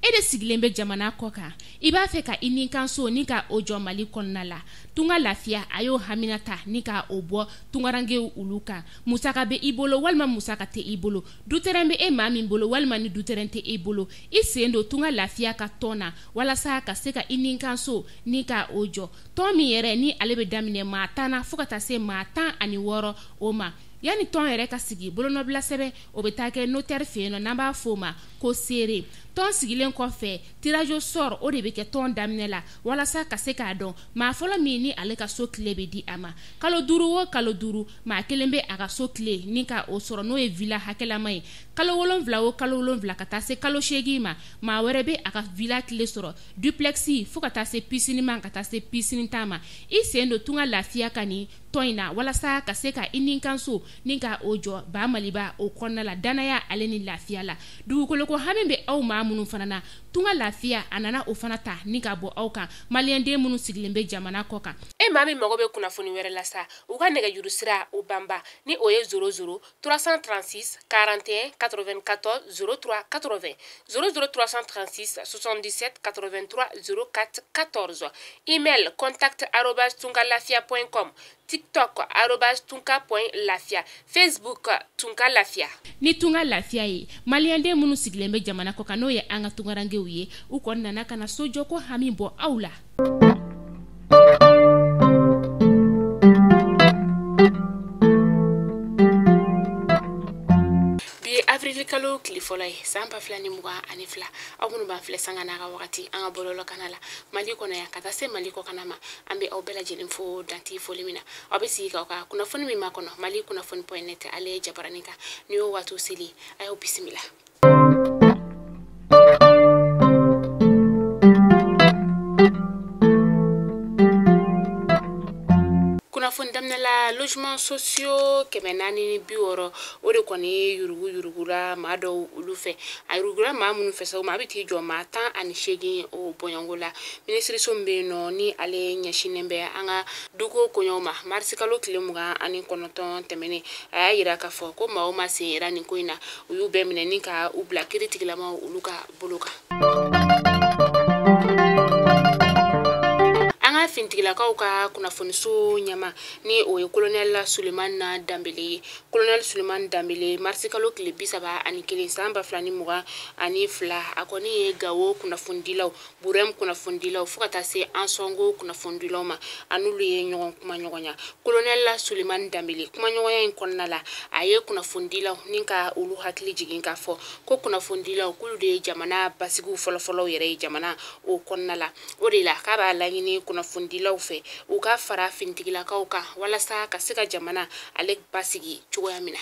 E de sigilen bɛ jamana kɔ kan, i b'a fɛ ka i ni kan so ni ka o jɔ Mali kɔnɔna la. Tunga Lafiya a y'o hamina ta ni ka o bɔ tungarankew olu kan. Musaka bɛ i bolo walima musaka tɛ i bolo, dutɛrɛn bɛ e maa min bolo walima ni dutɛrɛn tɛ e bolo, i sen don Tunga Lafiya ka tɔn na walasa ka se ka i ni kan so ni ka o jɔ. Tɔn min yɛrɛ ni ale bɛ daminɛ maa 10 na fo ka taa se maa 16 o ma. Yanni tɔn yɛrɛ ka sigi, bolonɔbila sɛbɛn o bɛ taa kɛ notaire fɛ yen nɔ, n'an b'a fɔ o ma ko seere. Tɔn sigilen kɔfɛ, tirage au sort o de bɛ kɛ tɔn daminɛ la walasa ka se k'a dɔn maa fɔlɔ min ni ale ka so tile bɛ di a ma. Kalo 5 o kalo 5, maa kelen bɛ a ka so tile ni ka o sɔrɔ, n'o ye villa hakɛlama ye. Kalo 7 o kalo 7 ka taa se kalo 8 ma, maa wɛrɛ bɛ a ka villa tile sɔrɔ, duplex fo ka taa se piscine ma, ka taa se piscine ta ma. I sen don Tunga Lafiya ka nin tɔn in na walasa ka se ka i ni kan so ni ka o jɔ Ba Maliba o kɔnɔna la, danaya ale ni lafiya la. Dugukolo ko hami bɛ aw maa minnu fana na, Tunga Lafiya a nana o fana ta ni ka bɔ aw kan, maliyɛnden minnu sigilen bɛ jamana kɔ kan. E maa min mago bɛ kunnafoni wɛrɛ la sa, u ka nɛgɛjuru sira o banba ni o ye 00 336 41 94 03 80, 00 336 77 83 04 14. Email contact arobase tungalafia.com, TikTok arobase tunka.lafia, Facebook Tunga Lafiya. Ni Tunga Lafiya ye maliyɛnden minnu sigilen bɛ jamana kɔ kan, n'o ye an ka tungarankew ye, u kɔni nana ka na sojɔko hami bɔ aw la. Bi ye avril kalo tile fɔlɔ ye san 2022. Aw minnu b'an filɛ sanga n'a ka wagati an ka bɔlɔlɔ kana la Mali kɔnɔ yan ka taa se Mali kɔkana ma, an bɛ aw bɛɛ lajɛlen fo danti foli min na. Aw bɛ sigi k'aw ka kunnafoni min makɔnɔ Mali kunnafoni point net ale ye jabaranin kan. Ni y'o waatiw seli, a y'aw bisimila. Kunnafoni daminɛ la, logement sociaux 460 o de kɔni yurugu yurugura maa dɔw olu fɛ. A yurugura maa minnu fɛ sa, o ma a bɛ t'i jɔ maa 18 o bɔɲɔgɔnko la. Minisiriso min bɛ yen nɔ ni ale ɲɛsinnen bɛ an ka duko koɲɛw ma, marisi kalo tile 29 tɛmɛnen, a y'a yira k'a fɔ ko maa o maa sen yera nin ko in na, u y'u bɛɛ minɛ ni ka u bila kiiritigilamaw olu ka bolo kan. An ka finitigilakaw ka kunnafoniso ɲɛma ni o ye colonel Sulemani Danbele ye. Colonel Sulemani Danbele, marisi kalo tile 31 san 2022, a kɔni ye Gawo kunnafonidilaw, Burɛm kunnafonidilaw fo ka taa se Ansɔngo kunnafonidilaw ma, a n'olu ye ɲɔgɔn kumaɲɔgɔnya. Colonel Sulemani Danbele, kumaɲɔgɔnya in kɔnɔna la, a ye kunnafonidilaw ni ka olu hakili jigin k'a fɔ ko kunnafonidilaw k'olu de ye jamana basigiw fɔlɔfɔlɔw yɛrɛ ye jamana o kɔnɔna la. O de la k'a b'a laɲini kunnafonidilaw fɛ u ka fara finitigilakaw kan walasa ka se ka jamana ale basigi cogoya min na.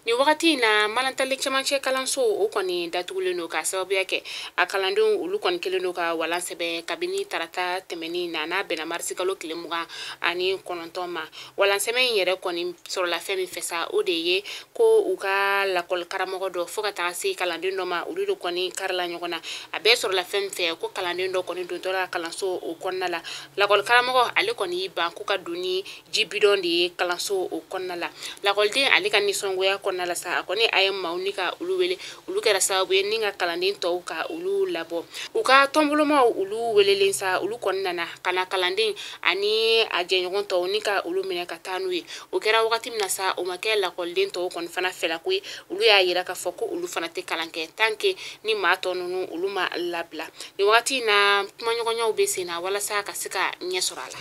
Nin wagati in na, Manantali cɛmancɛ kalanso o kɔni datugulen don k'a sababuya kɛ a kalandenw olu kɔni kɛlen don ka walan sɛbɛn kabini tarata tɛmɛnen na, n'a bɛnna marisi kalo tile 29 ma. Walan sɛbɛn in yɛrɛ kɔni sɔrɔla fɛn min fɛ sa, o de ye ko u ka lakɔli karamɔgɔ dɔ fo ka taga se kalanden dɔ ma, olu de kɔni karila ɲɔgɔn na. A bɛɛ sɔrɔla fɛn min fɛ, ko kalanden dɔ kɔni dontɔ la kalanso o kɔnɔna la, lakɔli karamɔgɔ ale kɔni y'i ban ko ka don ni ji bidɔn de ye kalanso o kɔnɔna la. Lakɔliden ale ka nisɔngoya kɔnɔna la sa, a kɔni a ye maaw ni ka olu wele, olu kɛra sababu ye ni ka kalanden tɔw ka olu labɔ. U ka tɔnbolomaw olu welelen sa, olu kɔni nana ka na kalanden ani a jɛɲɔgɔn tɔw ni ka olu minɛ ka taa n'u ye. O kɛra wagati min na sa, o ma kɛ lakɔliden tɔw kɔni fana fɛlako ye. Olu y'a yira k'a fɔ ko olu fana tɛ kalan kɛ tant que ni maa tɔ ninnu olu ma labila. Nin wagati in na, kumaɲɔgɔnyaw bɛ sen na walasa ka se ka ɲɛ sɔrɔ a la.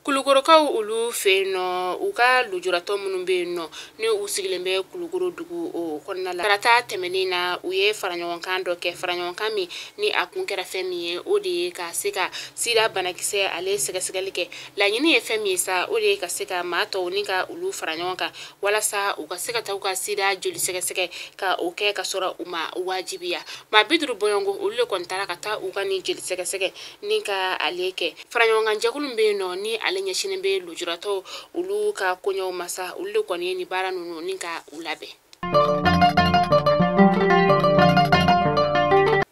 Kulukorokaw olu fɛ yen nɔ, u ka lujuratɔ minnu bɛ yen nɔ ni u sigilen bɛ Kulukoro dugu o kɔnɔna la, tarata tɛmɛnen na, u ye faraɲɔgɔnkan dɔ kɛ. Faraɲɔgɔnkan min ni a kun kɛra fɛn min ye, o de ye ka se ka sida banakisɛ ale sɛgɛsɛgɛli kɛ. Laɲini ye fɛn min ye sa, o de ye ka se ka maa tɔw ni ka olu fara ɲɔgɔn kan walasa u ka se ka taa u ka sida joli sɛgɛsɛgɛ ka o kɛ ka sɔrɔ u ma wajibiya. Maa 50 bɔɲɔgɔnko olu de kɔni taara ka taa u ka nin joli sɛgɛsɛgɛ ni ka ale kɛ. Faraɲɔgɔnkan jɛkulu min bɛ yen nɔ ni ale ɲɛsinnen bɛ lujuratɔw olu ka koɲɛw ma sa, olu de kɔni ye nin baara ninnu ni ka u labɛn.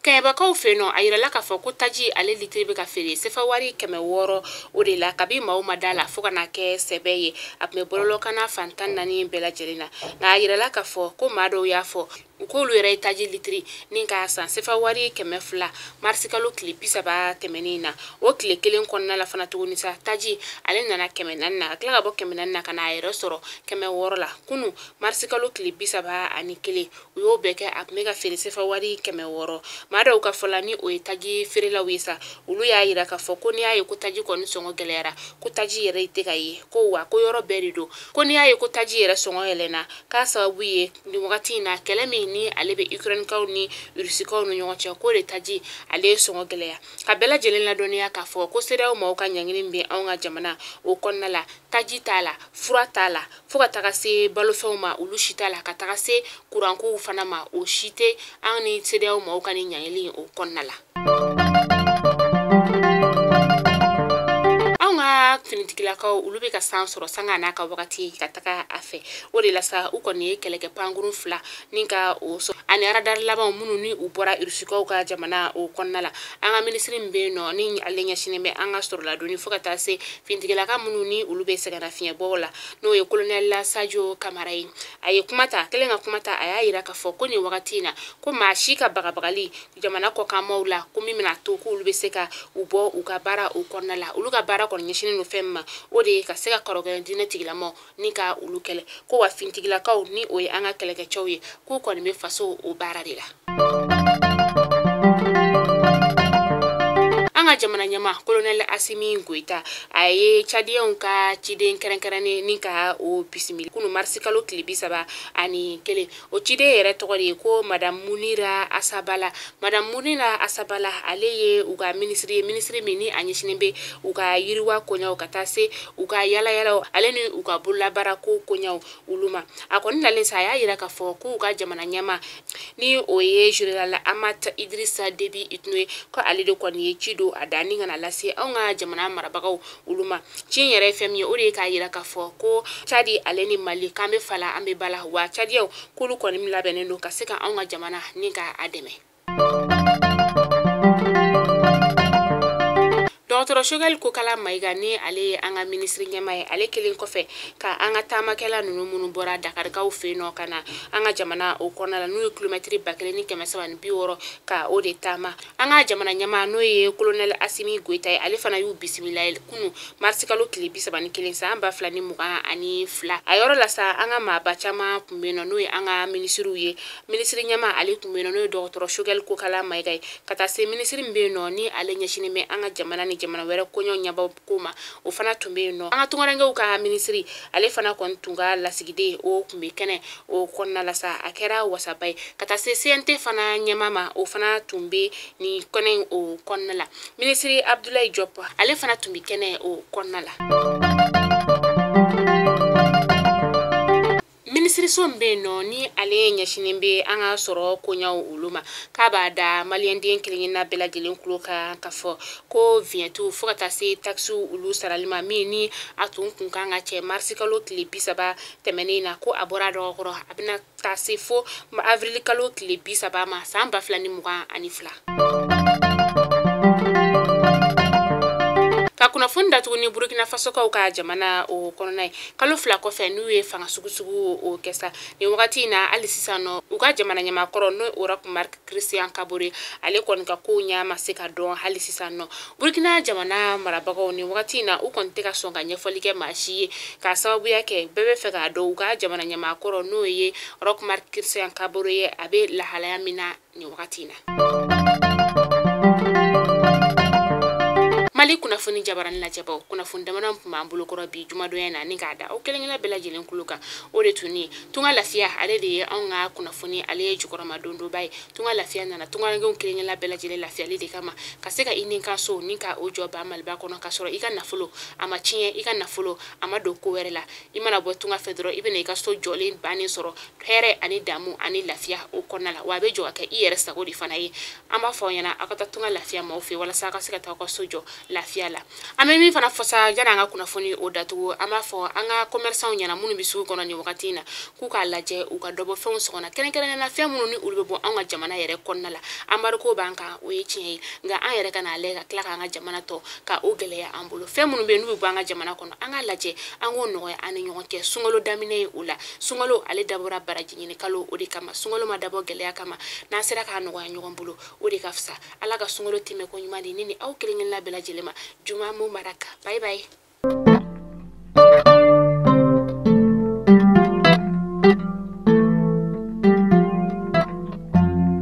Kɛɲɛbakaw fɛ yen nɔ, a yirala k'a fɔ ko taji ale litiri bɛ ka feere sefa wari 600 o de la kabi maaw ma da la fo ka na kɛ sɛbɛ ye. A tun bɛ bɔlɔlɔkanna fan 14 bɛɛ lajɛlen na, nka a yirala k'a fɔ ko maa dɔw y'a fɔ u k'olu yɛrɛ ye taji litiri ni k'a san sefa wari 200 marisikalo tile 30 tɛmɛnen na. O tile kelen kɔnɔna la fana tuguni sa, taji ale nana 400 na, ka tila ka bɔ 400 na ka n'a yɛrɛ sɔrɔ 600 la kunu marisikalo tile 31. U y'o bɛɛ kɛ a tun bɛ ka feere sefa wari 600. Maa dɔw ka fɔ la, ni o ye taji feerelaw ye sa, olu y'a yira k'a fɔ ko n'i y'a ye ko taji kɔni sɔngɔ gɛlɛyara, ko taji yɛrɛ tɛ ka ye, ko wa ko yɔrɔ bɛɛ de don, ko n'i y'a ye ko taji yɛrɛ sɔngɔ yɛlɛnna, k'a sababu ye nin wagati in na kɛlɛ min ni ale bɛ Ukrainekaw ni Rusikaw ni ɲɔgɔn cɛ, k'o de taji ale ye sɔngɔ gɛlɛya. Ka bɛɛ lajɛlen ladɔnniya k'a fɔ ko CEDEAO maaw ka ɲangili bɛ anw ka jamana o kɔnɔna la, taji t'a la, fura t'a la, fo ka taga se balofɛnw ma olu si t'a la, ka taga se kurankow fana ma o si tɛ an ni CEDEAO maaw ka nin ɲangili o kɔnɔna la. Anw ka finitigilakaw olu bɛ ka san sɔrɔ sanga n'a ka wagati ka taga a fɛ, o de la sa u kɔni ye kɛlɛkɛ pankurun 2 ni ka o sɔrɔ ani radar labanw minnu ni u bɔra Rusikaw ka jamana o kɔnɔna la. An ka minisiri min bɛ yen nɔ ni ale ɲɛsinnen bɛ an ka sɔrɔladonni fo ka taa se finitigilaka minnu ni olu bɛ sɛgɛnnafiɲɛbɔw la, n'o ye colonel Sadio Kamara ye, a ye kuma ta kelen ka kuma ta, a y'a yira k'a fɔ ko nin wagati in na ko maa si ka bagabagali jamana kɔkanmaw la ko min bɛna to k'olu bɛ se ka u bɔ u ka baara o kɔnɔna la. Olu ka baara kɔni ɲɛsinnen don fɛn min ma, o de ye ka se ka karɔgɛlɛn diinɛ tigilamaw ni ka olu kɛlɛ, ko wa finitigilakaw ni o ye an ka kɛlɛkɛcɛw ye, k'u kɔni bɛ faso o baara de la. An ka jamana ɲɛmaa colonel Assimi Goïta a ye Tchadiens ka ciden kɛrɛnkɛrɛnnen ni ka o bisimila kunu marisikalo tile 31. O ciden yɛrɛ tɔgɔ de ye ko Madame Munira Asabala. Madame Munira Asabala ale ye u ka minisiri ye, minisiri min ni a ɲɛsinnen bɛ u ka yiriwa koɲaw ka taa se u ka yalayalaw ale ni u ka bololabaara ko koɲaw olu ma. A kɔni nalen sa, a y'a yira k'a fɔ k'u ka jamana ɲɛmaa ni o ye général Amat Idrissa Déby Itno ye, ko ale de kɔni ye ci don a da ni kana lase anw ka jamana marabagaw olu ma. Ci in yɛrɛ ye fɛn min ye, o de ye k'a yira k'a fɔ ko Tchad ale ni Mali k'an bɛ fa la an bɛ ba la, wa Tchadiens k'olu kɔni labɛnnen don ka se ka anw ka jamana ni ka a dɛmɛ. Dɔgɔtɔrɔ Choguel Kokala Maïga ni ale ye an ka minisiri ɲɛmaa ye, ale kelen kɔfɛ ka an ka taamakɛla ninnu minnu bɔra Dakarikaw fɛ yen nɔ ka na an ka jamana o kɔnɔna la, n'u ye kilomɛtiri 1360 ka o de taama. An ka jamana ɲɛmaa n'o ye colonel Assimi Goïta ye, ale fana y'u bisimila kunu marisikalo tile 31 san 2022. A yɔrɔ la sa, an ka maaba caman tun bɛ yen nɔ, n'o ye an ka minisiriw ye. Minisiri ɲɛmaa ale tun bɛ yen nɔ, n'o ye dɔgɔtɔrɔ Choguel Kokala Maïga ye, ka taa se minisiri min bɛ yen nɔ ni ale ɲɛsinnen bɛ an ka jamana ni jamana wɛrɛ koɲɛw ɲɛbɔ ko ma, o fana tun bɛ yen nɔ. An ka tunkarankew ka minisiri ale fana kɔni tun ka lasigiden o tun bɛ kɛnɛ o kɔnɔna la sa, a kɛra wasaba ye. Ka taa se CNT fana ɲɛmaa ma, o fana tun bɛ nin kɛnɛ o kɔnɔna la. Minisiri Abdoulaye Diop ale fana tun bɛ kɛnɛ o kɔnɔna la. Minisiriso min bɛ yen nɔ ni ale ɲɛsinnen bɛ an ka sɔrɔ koɲaw olu ma, k'a b'a da maliyɛnden kelenkelenna bɛɛ lajɛlen tulo kan k'a fɔ ko vignette fo ka taa se taxes olu sarali ma, min ni a tun kun kan ka cɛ marisikalo tile 30 tɛmɛnen na, ko a bɔra a dɔgɔkɔrɔ, a bɛna taa se fo avril kalo tile 30 ma san 2022. Ka kunnafoni datugu ni Burkina Fasokaw ka jamana o kɔnɔna ye, kalo 2 kɔfɛ n'u ye fanga sugusugu o kɛ sa, nin wagati in na hali sisan nɔ u ka jamana ɲɛmaakɔrɔ n'o ye Roch Marc Christian Kaboré, ale kɔni ka kow ɲɛ ma se ka dɔn hali sisan nɔ. Burkina jamana marabagaw nin wagati in na u kɔni tɛ ka sɔn ka ɲɛfɔli kɛ maa si ye, k'a sababuya kɛ bɛɛ bɛ fɛ k'a dɔn u ka jamana ɲɛmaakɔrɔ n'o ye Roch Marc Christian Kaboré ye, a bɛ lahalaya min na nin wagati in na. Mali kunnafoni jabarani lajɛbaw, kunnafoni damadɔ tun b'an bolokɔrɔ bi jumadonya na ni k'a da aw kelen-kelen bɛɛ lajɛlen kulo kan, o de tun ye Tunga Lafiya, ale de ye anw ka kunnafoni, ale ye jukɔrɔma dondoba ye. Tunga Lafiya nana tungarankew kelen-kelen bɛɛ lajɛlen lafiyali de kama, ka se ka i ni ka so ni ka o jɔ ba Maliba kɔnɔ, ka sɔrɔ i ka nafolo a ma tiɲɛ, i ka nafolo a ma don ko wɛrɛ la. I mana bɔ tunga fɛ dɔrɔn i bɛna i ka so jɔlen bannen sɔrɔ hɛrɛ ani damu ani lafiya o kɔnɔna la, wa a bɛ jɔ ka kɛ i yɛrɛ sago de fana ye. An b'a fɔ aw ɲɛna aw ka taa Tunga Lafiya maaw fɛ walasa aw ka se ka taa aw ka so jɔ lafiya la. An bɛ min fana fɔ sa, yanni an ka kunnafoni o datugu, an b'a fɔ an ka commerçants ɲɛna minnu bɛ sugu kɔnɔ nin wagati in na, k'u k'a lajɛ u ka dɔ bɔ fɛnw sɔngɔ na, kɛrɛnkɛrɛnnenya la fɛn minnu ni olu bɛ bɔ anw ka jamana yɛrɛ kɔnɔna la. Embargo b'an kan, o ye tiɲɛ ye, nka an yɛrɛ ka n'a lajɛ ka tila k'an ka jamana tɔ ka o gɛlɛya an bolo. Fɛn minnu bɛ yen n'u bɛ bɔ an ka jamana kɔnɔ, an k'a lajɛ an k'o nɔgɔya an ni ɲɔgɔn cɛ. Sunkalo daminɛ ye o la, sunkalo ale dabɔra baraji ɲini kalo o de kama, sunkalo ma dabɔ gɛlɛya kama. N'an sera k'a nɔgɔya ɲɔgɔn bolo, o de ka fisa. Ala ka sunkalo tɛmɛ ko ɲuman di ne ni aw kelen kelenna bɛɛ lajɛlen ma. Juma mubaraka, bye bye.